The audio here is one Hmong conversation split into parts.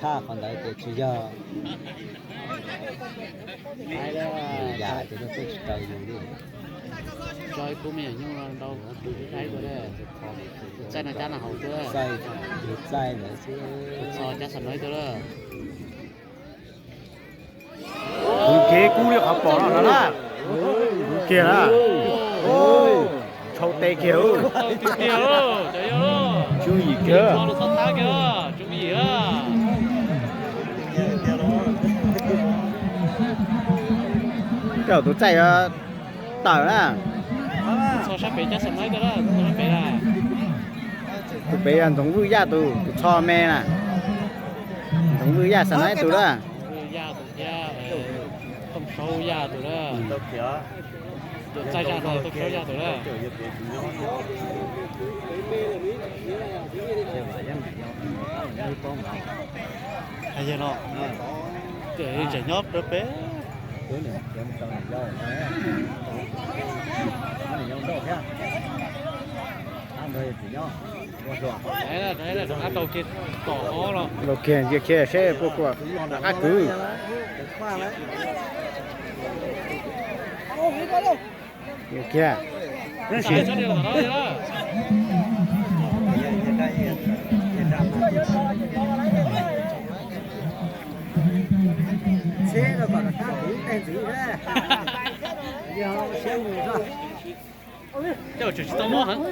Qhov ntawd ces tsis yog. Yam ces no twb tsis raws yus li. Tso ib khub me nyuam nyuj no rau kuv daib tuaj, txaij no cab no haus tuaj. Txaij, txaij ntawd xwb. Txo cab xam no ib tuaj lawm. Kuv kev kub li qhov pom no no na. Kuv kiag na. Tshau tes kiag. Tsum yim kiag. Tej zaum tus txaij yuav tawm na. Tus pem yog Ntxoov Vwj Yaj tus, tus txho me na. Ntxoov Vwj Yaj xam no ib tug na. Yog no, ces tseem nyob rau peb. Laus kiag ntsia kiag seb puas kuam rov qab kwv. Kiag. Tej zaum tseem tsis tau mob heev.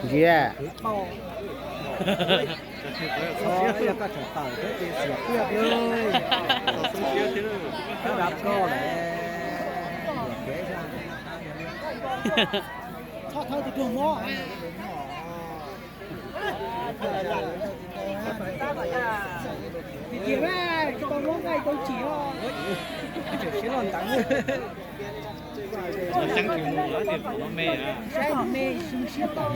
Ntsia. Tim tiam tsis tau muab nqaij tau tsim os. Saib me zoo siab tau.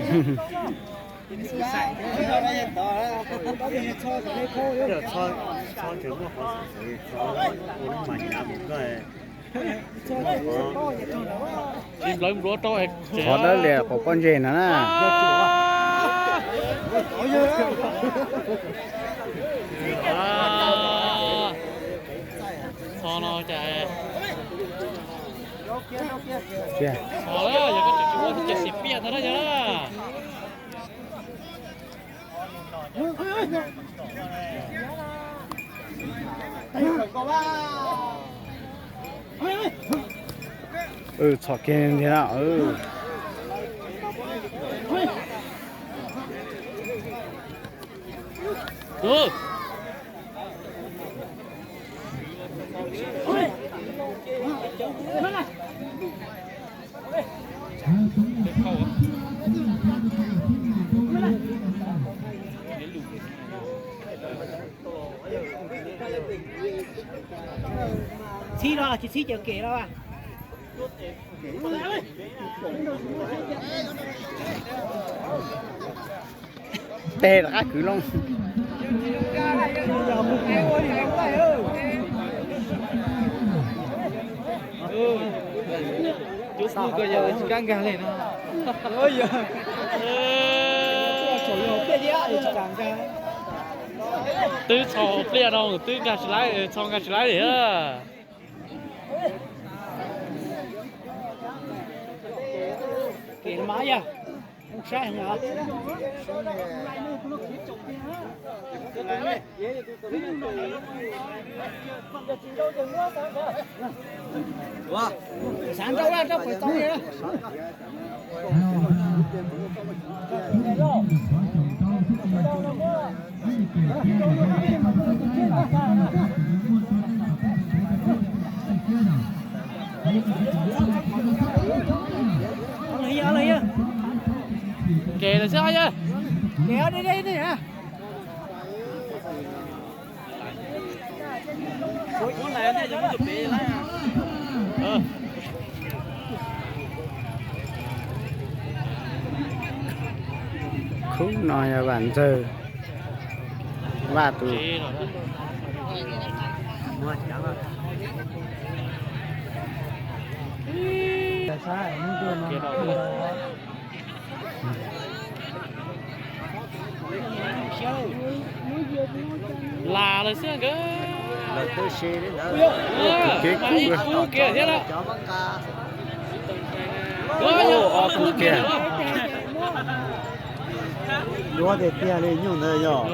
Qhov dawb lias qaum pob ntseg no na. Txho no cas, txho yog koj tseem tsis ua ces xiam piam ntag na yog. Txhom kiag ntag na. Txhib los tsis txhib cawm kev los. Teg rov qab kwv loo. Cov kuj ko yog tsis kam nkag li no. Twb txhos pliaj no twb nkag tsis laib, txhos nkag tsis laib li. Kev lawm xwb yog. Khub no yog Vam Ntxawg, Vaj tus. Las lawm xwb nkawd. Lawv twb si li ntawd. Ib kub kiag thiab lawm. Ob kub kiag. Duab tiag tiag li nyuj ntawd yog.